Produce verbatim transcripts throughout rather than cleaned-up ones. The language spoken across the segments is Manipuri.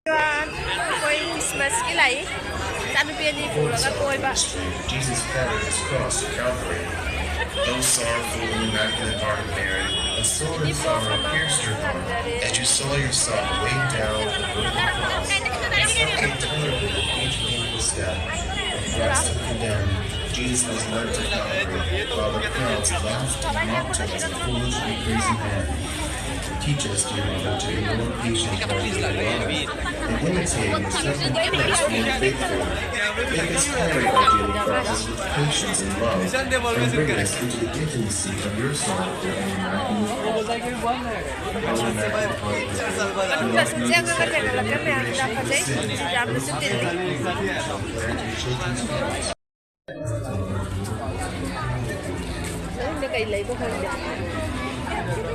ꯑꯩꯈꯣꯏ ꯈ꯭ꯔꯤꯁꯃꯥꯁꯀꯤ ꯂꯥꯛꯏ꯫ ꯏꯆꯥꯅꯨꯄꯤ ꯑꯅꯤ ꯄꯨꯔꯒ ꯀꯣꯏꯕ꯫ Jesus carried his cross to Calvary. Though sorrowful and immaculate heart of Mary, a sore and sorrow pierced her heart as you saw your son weighed down on the wooden cross. And so came terribly the painful day of his death. Oppressed and condemned, Jesus was led to Calvary, while the crowds laughed and mocked him as a foolish and crazy man. Teach us, dear Mother, to be more patient with our dear ones, and imitating the suffering Christ more faithfully. Make us carry our daily crosses with patience and love, and bring us into the intimacy of your sorrowful and immaculate heart. Our Immaculate Heart of Mary, ꯃꯅꯨꯡꯗꯁꯨ ꯆꯪꯉꯒ ꯊꯦꯡꯅꯔꯒ ꯃꯌꯥꯝ ꯌꯥꯝ ꯐꯖꯩ꯫ ꯌꯥꯝꯅꯁꯨ ꯇꯤꯜꯂꯤ꯫ ꯃꯅꯨꯡꯗ ꯀꯩ ꯂꯩꯕ ꯈꯪꯗꯦ꯫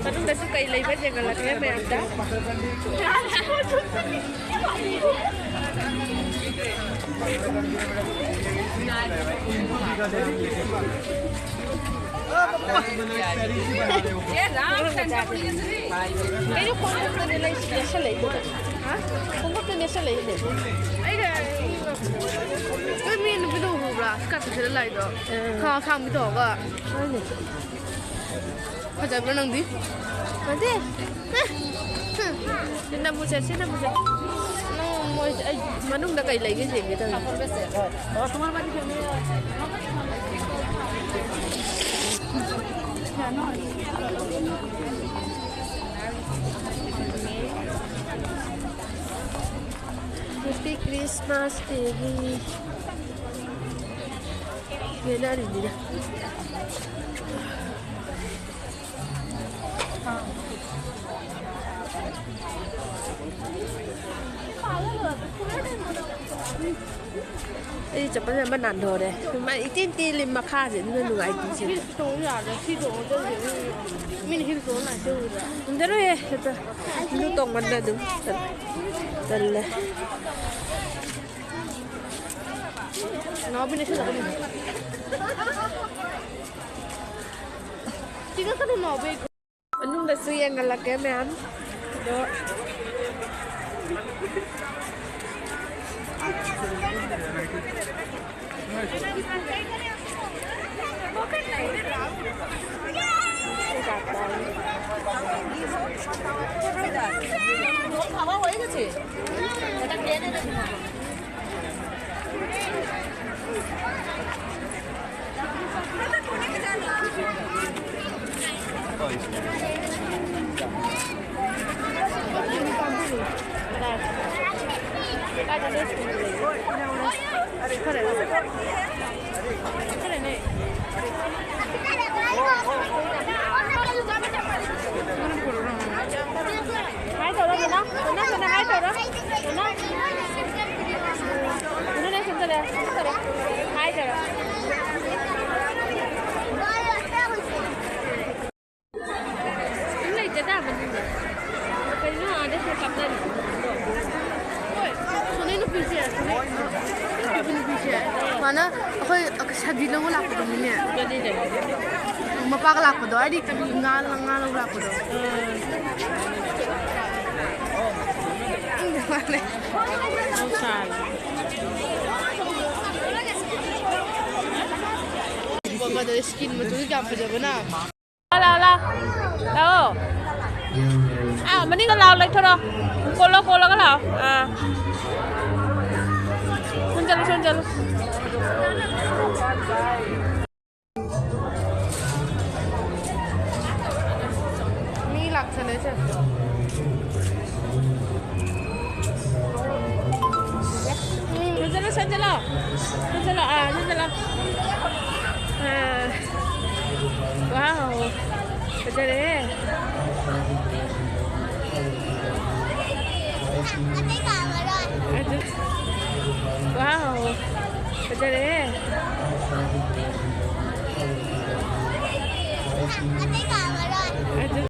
ꯃꯅꯨꯡꯗꯁꯨ ꯀꯩ ꯂꯩꯕ ꯌꯦꯡꯍꯜꯂꯛꯀꯦ ꯃꯌꯥꯝꯗ꯫ ꯀꯩꯅꯣ ꯈꯣꯡꯎꯞꯇꯅꯦ ꯂꯩꯁꯤꯗꯤ ꯌꯦꯁꯜꯂꯛꯏꯗꯨꯅ꯫ ꯍꯥ? ꯈꯣꯡꯎꯞꯇꯅꯦ ꯌꯦꯁꯜꯂꯛꯏꯅꯦ꯫ ꯑꯩꯅ ꯅꯣꯏ ꯃꯤ ꯅꯨꯄꯤꯗꯣ ꯎꯕ꯭ꯔꯥ? ꯁ꯭ꯀꯔꯠ ꯁꯦꯠꯂ ꯂꯥꯛꯏꯗꯣ꯫ ꯎꯝ꯫ ꯈꯥ ꯑꯁꯥꯡꯕꯤ ꯇꯧꯔꯒ꯫ ꯍꯣꯏꯅꯦ꯫ ꯐꯖꯕ꯭ꯔꯥ ꯅꯪꯗꯤ? ꯐꯖꯩ꯫ ꯁꯤ ꯅꯝꯃꯨꯁꯦ, ꯁꯤ ꯅꯝꯃꯨꯁꯦ꯫ ꯅꯪ ꯃꯣꯏ, ꯑꯩ ꯃꯅꯨꯡꯗ ꯀꯩ ꯂꯩꯒꯦ ꯌꯦꯡꯒꯦ ꯇꯧꯅꯤ꯫ Happy Christmas, baby. ꯌꯦꯟꯅꯔꯤꯅꯤꯅ꯫ ꯑꯩ ꯆꯄꯜ ꯑꯃ ꯅꯥꯟꯊꯣꯔꯦ꯫ ꯃꯥ ꯏꯇꯦꯟ ꯇꯦꯜꯂꯤ ꯃꯈꯥꯁꯦ, ꯑꯗꯨꯅ ꯅꯨꯡꯉꯥꯏꯇ꯭ꯔꯤꯁꯦ꯫ ꯍꯤꯜꯁ ꯇꯣꯡꯉꯨ ꯌꯥꯗ꯭ꯔꯦ, ꯁꯤ ꯇꯣꯡꯉꯨ ꯆꯠꯂꯨꯁꯦ꯫ ꯃꯤꯅ ꯍꯤꯜꯁ ꯇꯣꯡꯉ ꯂꯥꯛꯏꯁꯦ ꯎꯗ꯭ꯔꯥ? ꯉꯝꯖꯔꯣꯏꯍꯦ, ꯆꯠꯄ꯫ ꯑꯗꯨ ꯇꯣꯡꯃꯟꯗ ꯑꯗꯨꯝ ꯇꯜ-, ꯇꯜꯂꯦ꯫ ꯅꯥꯎꯕꯤꯅ ꯁꯤꯜꯂꯛꯀꯅꯤ꯫ ꯁꯤꯒ ꯀꯩꯅꯣ ꯅꯥꯎꯕꯤ꯫ ꯃꯅꯨꯡꯗꯁꯨ ꯌꯦꯡꯍꯜꯂꯛꯀꯦ ꯃꯌꯥꯝ꯫ ꯑꯗꯣ ꯍꯥꯏ ꯇꯧꯔꯣ, ꯃꯤꯅꯥ꯫ ꯃꯤꯅꯥ, ꯃꯤꯅꯥ, ꯍꯥꯏ ꯇꯧꯔꯣ꯫ ꯃꯤꯅꯥ꯫ ꯃꯤꯅꯥ, ꯅꯪ ꯁꯣꯝꯗ ꯂꯩꯌꯣ, ꯁꯣꯝꯗ ꯂꯩꯌꯣ꯫ ꯍꯥꯏ ꯇꯧꯔꯣ꯫ ꯑꯗꯨꯝ ꯂꯩꯖꯗꯕꯅꯤꯅꯦ꯫ ꯀꯩꯅꯣ ꯑꯥꯗ ꯁꯦ ꯀꯥꯞꯅꯔꯤ꯫ ꯍꯣꯏ, ꯁꯣꯅꯩ ꯅꯨꯄꯤꯁꯦ, ꯁꯣꯅꯩ ꯅꯨꯄꯤꯁꯦ꯫ ꯃꯥꯅ ꯑꯩꯈꯣꯏ ꯁꯕꯤ ꯂꯧꯕ ꯂꯥꯛꯄꯗꯨꯅꯤꯅꯦ꯫ ꯀꯔꯤꯗ? ꯃꯄꯥꯒ ꯂꯥꯛꯄꯗꯣ, ꯍꯥꯏꯗꯤ ꯉꯥ, ꯉꯥ ꯂꯧꯕ ꯂꯥꯛꯄꯗꯣ꯫ ꯎꯝ꯫ ꯃꯥꯅꯦ꯫ ꯃꯍꯧꯁꯥꯅꯤ꯫ ꯁ꯭ꯀꯤꯟ ꯃꯆꯨꯁꯦ ꯀꯌꯥꯝ ꯐꯖꯕꯅ꯫ ꯂꯥꯛꯑꯣ, ꯂꯥꯛꯑꯣ, ꯂꯥꯛꯑꯣ꯫ ꯂꯥꯛꯑꯣ꯫ ꯑꯥ, ꯃꯅꯤꯡꯗ ꯂꯥꯛꯑꯣ, ꯂꯩꯊꯣꯔꯛꯑꯣ꯫ ꯀꯣꯜꯂꯣ, ꯀꯣꯜꯂꯒ ꯂꯥꯛꯑꯣ꯫ ꯑꯥ꯫ ꯁꯣꯝ ꯆꯠꯂꯨ, ꯁꯣꯝ ꯆꯠꯂꯨ꯫ ꯃꯤ ꯂꯥꯛꯁꯜꯂꯦ, ꯁꯦ꯫ ꯎꯝ, ꯆꯠꯂꯣ, ꯆꯠꯂꯣ꯫ ꯆꯠꯂꯣ, ꯑꯥ, ꯆꯠꯂꯣ꯫ ꯑꯥ꯫ ꯋꯥꯎ꯫ ꯐꯖꯔꯦ꯫ ꯑꯗꯨ꯫ ꯋꯥꯎ꯫ ꯐꯖꯔꯦ꯫ ꯑꯗꯨ꯫